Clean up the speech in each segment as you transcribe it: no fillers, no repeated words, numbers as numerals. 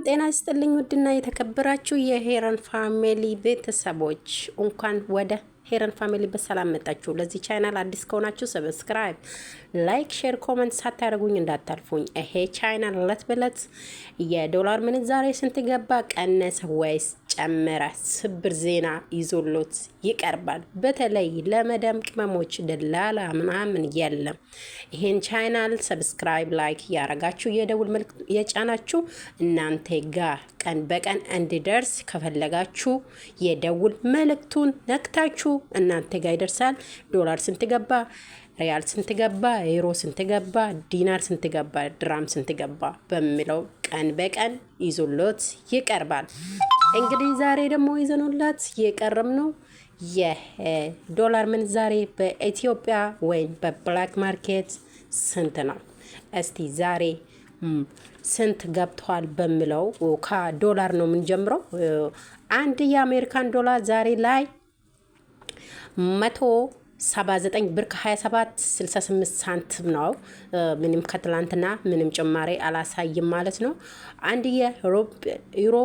ጤና ይስጥልኝ። ውድና የተከበራችሁ የሄረን ፋሚሊ ቤተሰቦች እንኳን ወደ ሄረን ፋሚሊ በሰላም መጣችሁ። ለዚህ ቻናል አዲስ ከሆናችሁ subscribe፣ like፣ share፣ comment ሳታደርጉኝ እንዳታልፉኝ። ይሄ ቻናል እለት በእለት የዶላር ምንዛሬ ስንት ገባ፣ ቀነሰ ወይስ ጨመረ፣ ስብር ዜና ይዞሎት ይቀርባል። በተለይ ለመደም ቅመሞች ደላላ ምናምን የለም። ይሄን channel subscribe፣ like እያረጋችሁ የደውል ምልክት የጫናችሁ እናንተ ጋር ቀን በቀን እንዲደርስ ከፈለጋችሁ የደውል መልእክቱን ነክታችሁ እናንተ ጋር ይደርሳል። ዶላር ስንት ገባ፣ ሪያል ስንት ገባ፣ ዩሮ ስንት ገባ፣ ዲናር ስንት ገባ፣ ድራም ስንት ገባ በሚለው ቀን በቀን ይዞሎት ይቀርባል። እንግዲህ ዛሬ ደግሞ ይዘንሎት የቀረብነው የዶላር ምንዛሬ በኢትዮጵያ ወይም በ black market ስንት ነው? እስቲ ዛሬ ስንት ገብተዋል በሚለው ከዶላር ነው የምንጀምረው። አንድ የአሜሪካን ዶላር ዛሬ ላይ 179 ብር ከ27 68 ሳንቲም ነው። ምንም ከትላንትና ምንም ጭማሬ አላሳይም ማለት ነው። አንድ የዩሮ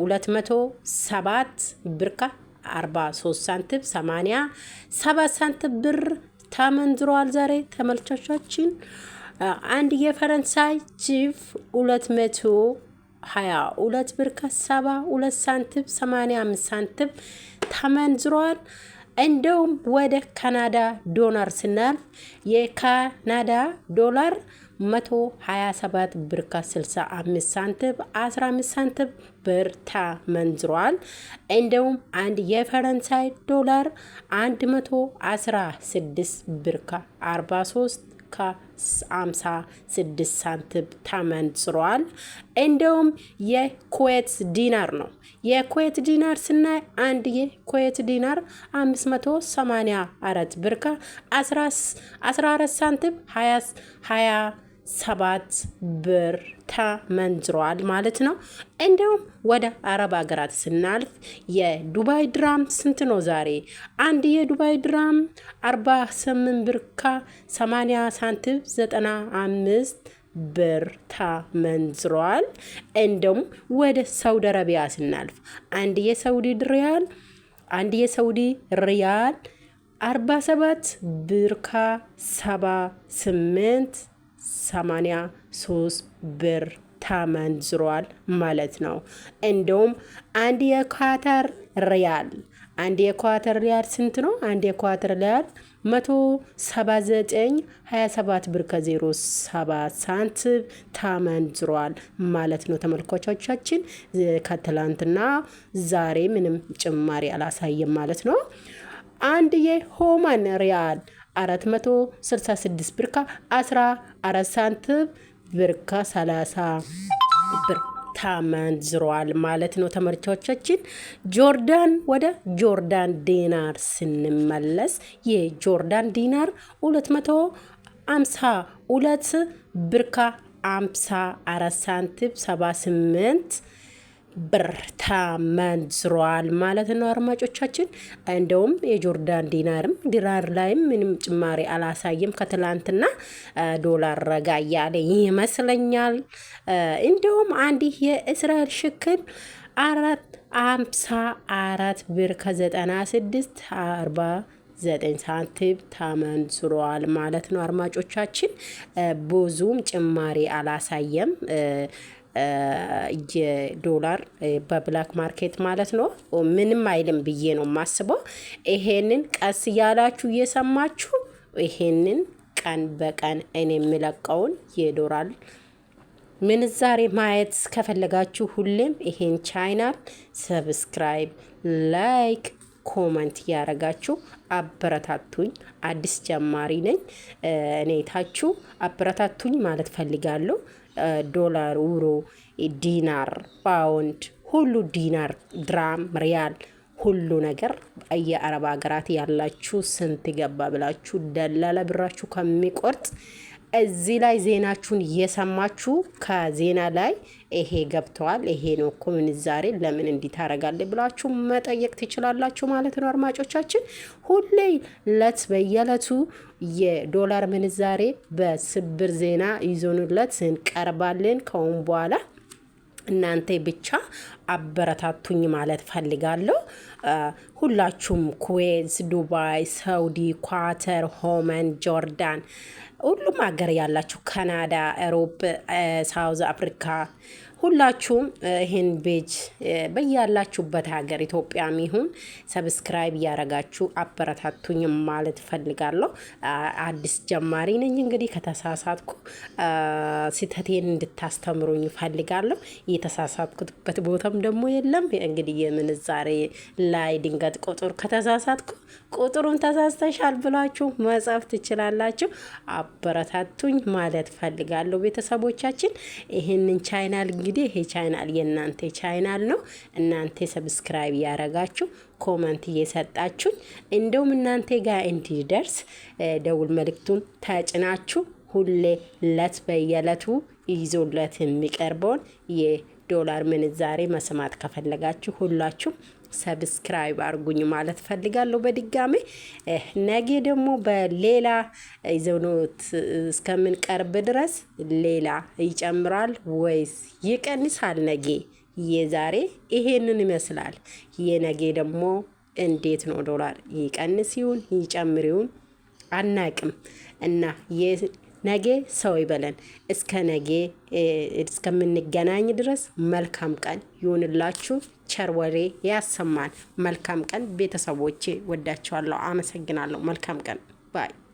207 ብር ከ43 ሳንቲም 87 ሳንቲም ብር ተመንዝሯል ዛሬ ተመልካቾቻችን። አንድ የፈረንሳይ ቺፍ 222 ብር ከ72 ሳንቲም 85 ሳንቲም ተመንዝሯል። እንደውም ወደ ካናዳ ዶላር ስናልፍ የካናዳ ዶላር 127 ብር ከ65 ሳንቲም 15 ሳንቲም ብር ተመንዝሯል። እንደውም አንድ የፈረንሳይ ዶላር 116 ብር ከ43 ከ56 ሳንቲም ተመንዝሯል። እንደውም የኩዌት ዲናር ነው። የኩዌት ዲናር ስናይ አንድ የኩዌት ዲናር 584 ብር ከ14 ሳንቲም 27 ብር ተመንዝሯል ማለት ነው። እንዲሁም ወደ አረብ ሀገራት ስናልፍ የዱባይ ድራም ስንት ነው ዛሬ? አንድ የዱባይ ድራም 48 ብር ከ80 ሳንቲም 95 ብር ተመንዝሯል። እንደውም ወደ ሳውዲ አረቢያ ስናልፍ አንድ የሳውዲ ሪያል 47 ብር ከ78 83 ብር ተመንዝሯል ማለት ነው። እንደውም አንድ የኳተር ሪያል አንድ የኳተር ሪያል ስንት ነው? አንድ የኳተር ሪያል 179 27 ብር ከ07 ሳንቲም ተመንዝሯል ማለት ነው። ተመልካቾቻችን ከትላንትና ዛሬ ምንም ጭማሪ አላሳየም ማለት ነው። አንድ የኦማን ሪያል 466 ብር ከ14 ሳንቲም ብር ከ30 ብር ተመንዝሯል ማለት ነው። ተመልካቾቻችን ጆርዳን ወደ ጆርዳን ዲናር ስንመለስ የጆርዳን ዲናር 252 ብር ከ54 ሳንቲም 78 ብር ተመንዝሯል ማለት ነው። አድማጮቻችን እንደውም የጆርዳን ዲናርም ዲናር ላይም ምንም ጭማሪ አላሳየም። ከትላንትና ዶላር ረጋ እያለ ይመስለኛል። እንደውም አንድ የእስራኤል ሽክል 454 ብር ከ96 49 ሳንቲም ተመንዝሯል ማለት ነው። አድማጮቻችን ብዙም ጭማሪ አላሳየም። የዶላር በ black market ማለት ነው። ምንም አይልም ብዬ ነው የማስበው። ይሄንን ቀስ እያላችሁ እየሰማችሁ ይሄንን ቀን በቀን እኔ የምለቀውን የዶላር ምንዛሬ ማየት ከፈለጋችሁ ሁሌም ይሄን channel subscribe፣ like፣ comment እያረጋችሁ አበረታቱኝ። አዲስ ጀማሪ ነኝ እኔ ታችሁ አበረታቱኝ ማለት ፈልጋለሁ። ዶላር፣ ዩሮ፣ ዲናር፣ ፓውንድ ሁሉ ዲናር፣ ድራም፣ ሪያል ሁሉ ነገር የአረብ ሀገራት ያላችሁ ስንት ገባ ብላችሁ ደላላ ብራችሁ ከሚቆርጥ እዚህ ላይ ዜናችሁን እየሰማችሁ ከዜና ላይ ይሄ ገብተዋል፣ ይሄ ነው እኮ ምንዛሬ፣ ለምን እንዲህ ታደርጋለህ ብላችሁ መጠየቅ ትችላላችሁ ማለት ነው። አድማጮቻችን ሁሌ ለት በየለቱ የዶላር ምንዛሬ በስብር ዜና ይዞንለት እንቀርባለን ከአሁን በኋላ። እናንተ ብቻ አበረታቱኝ ማለት ፈልጋለሁ። ሁላችሁም ኩዌት፣ ዱባይ፣ ሳውዲ፣ ኳተር፣ ኦማን፣ ጆርዳን፣ ሁሉም ሀገር ያላችሁ፣ ካናዳ፣ Europe፣ South Africa፣ ሁላችሁም ይህን page በያላችሁበት ሀገር ኢትዮጵያም ይሁን subscribe እያረጋችሁ አበረታቱኝ ማለት ፈልጋለሁ። አዲስ ጀማሪ ነኝ። እንግዲህ ከተሳሳትኩ ስህተቴን እንድታስተምሩኝ ፈልጋለሁ። የተሳሳትኩበት ቦታም ደግሞ የለም። እንግዲህ የምንዛሬ ላይ ድንገት ቁጥር ከተሳሳትኩ ቁጥሩን ተሳስተሻል ብላችሁ መጻፍ ትችላላችሁ። አበረታቱኝ ማለት ፈልጋለሁ። ቤተሰቦቻችን፣ ይህንን ቻይናል እንግዲህ ይሄ ቻይናል የእናንተ ቻይናል ነው። እናንተ subscribe ያረጋችሁ፣ comment እየሰጣችሁኝ፣ እንደውም እናንተ ጋር እንዲደርስ ደውል መልእክቱን ተጭናችሁ ሁሌ ለት በየለቱ ይዞለት የሚቀርበውን የዶላር ምንዛሬ መስማት ከፈለጋችሁ ሁላችሁ subscribe አርጉኝ ማለት ፈልጋለሁ። በድጋሜ ነገ ደግሞ በሌላ ይዘኖት እስከምንቀርብ ድረስ ሌላ ይጨምራል ወይስ ይቀንሳል? ነገ የዛሬ ይሄንን ይመስላል። የነገ ደግሞ እንዴት ነው? ዶላር ይቀንስ ይሁን ይጨምር ይሁን አናቅም እና ነገ ሰው ይበለን። እስከ ነገ እስከምንገናኝ ድረስ መልካም ቀን ይሁንላችሁ። ቸር ወሬ ያሰማን። መልካም ቀን ቤተሰቦቼ፣ ወዳችኋለሁ። አመሰግናለሁ። መልካም ቀን bye።